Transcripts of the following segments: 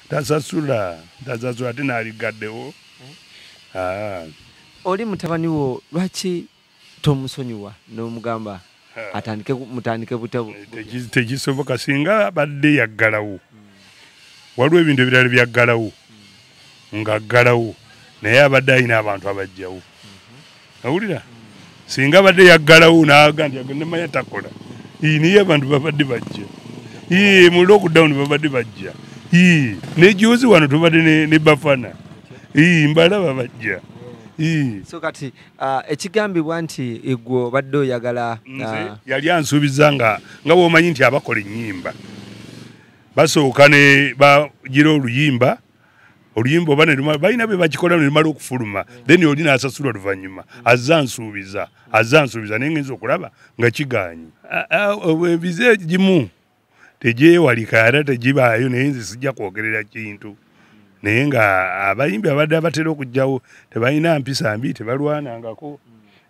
Tasasula, tasasula ate n'aligaddewo. Oli mutabani wo lwaki tomusonyiwa n'omugamba atandike mutandike butabo? Tekisoboka singa abadde yaggalawo. Waliwo ebintu ebirala byaggalawo ng'aggalawo naye abadde alina abantu abajjawo. Awulira? Singa abadde yaggalawo n'aga nti nemanya takola. Naye abantu babadde bajja. Mu lockdown babadde bajja. Ne juzi wano tubadde ne Bafana. Mbalaba bajja. So kati ekigambibwa nti egwo badde oyagala yali ansuubiza nga bw'omanyi nti abakola ennyimba basooka ne bagira oluyimba oba ne balina be bakikola ne lumala okufuluma, then oli n'asasulwa oluvannyuma. Azza ansuubiza naye ngenza okulaba nga kigaanyi. Ebize gimu tegyewalika era tegibaayo, naye nze sijja kwogerera kintu. Naye nga abayimbi abadde abatera okujjawo tebalina mpisa mbi, tebalwanangako.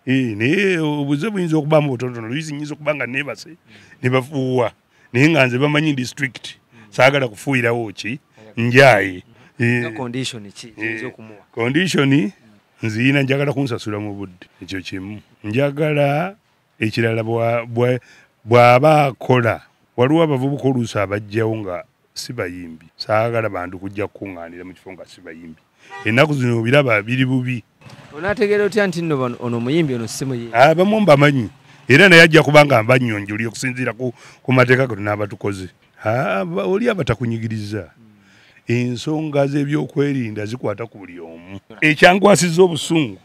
Naye obuze buyinza okubaamu butonotono, oluusi nnyinza okuba nga neebase ne bafuuwa, naye nga nze bamanyi ndi strict, saagala kufuuyirawo ki njaaye. Condition ki oyinza okumuwa? Condition nziyina, njagala kunsasula mu budde, ekyo kimu. Njagala ekirala bw'aba akola, waliwo abavubuka oluusi abajjawo nga si bayimbi. Saagala bantu kujja kukuŋŋaanira mu kifo nga si bayimbi. Ennaku zino obiraba biri bubi. Onaategeera otya nti nno ono muyimbi ono si muyimbi? Abamu mbamanyi era naye ajja kuba nga mbannyonjoli okusinziira ku mateeka ge tunaaba tukoze. Oli aba takunyigiriza. Ensonga z'ebyokwerinda zikwata ku buli omu. Ekyankwasizza obusungu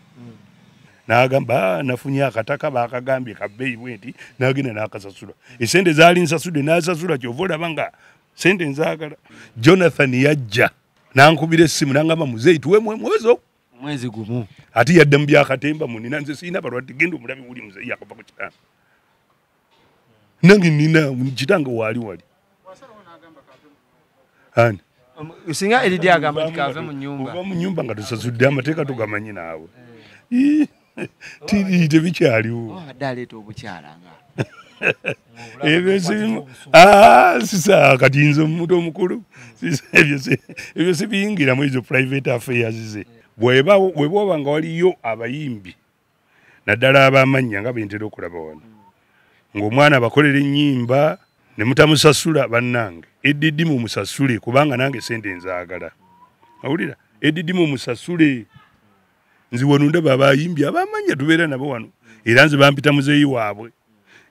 n'agamba nafunye akataka baakagambye ka bbeeyi bwe nti, n'agenda n'akasasula. Esente zaali nsasudde n'asasula, ky'ova olaba nga sente nzaagala. Jonathan yajja n'ankubira essimu n'angamba muzeeyi tuwe mwezi gumu. Ate yadde mu byakatemba munina, nze sirina balwadde, genda omulabe wuli muzeeyi akava ku kitanda. Nange nina kitange waali wali. Ani? Singa Edidi agamba nti kave mu nnyumba. Ova mu nnyumba nga tusasudde, amateeka tugamanyi naawe. Tebikyaliwo. Abadde aleeta obukyala nga. Ebyo sibimu. Sisa kati nze omuntu omukulu. Ebyo sibiyingiramu ezo private affairs ze. Bweba nga waliyo abayimbi naddala abamannya nga bentera okulaba wano, ng'omwana abakolera ennyimba ne mutamusasula, bannange Edidi mumusasule kubanga nange sente nzaagala. Awulira? Edidi mumusasule. Nze wano ndaba abayimbi abamannya tubeera nabo wano, era nze bampita muzeeyi waabwe,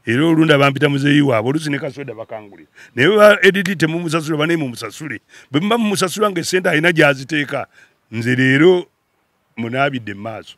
era olunda bampita muzeeyi waabwe, oluusi ne kasoda bakangulira. Naye Edidi temumusasula, banaye mumusasule. Bwe muba mumusasula ng'essente alina gy'aziteeka, nze leero munaabidde mu maaso.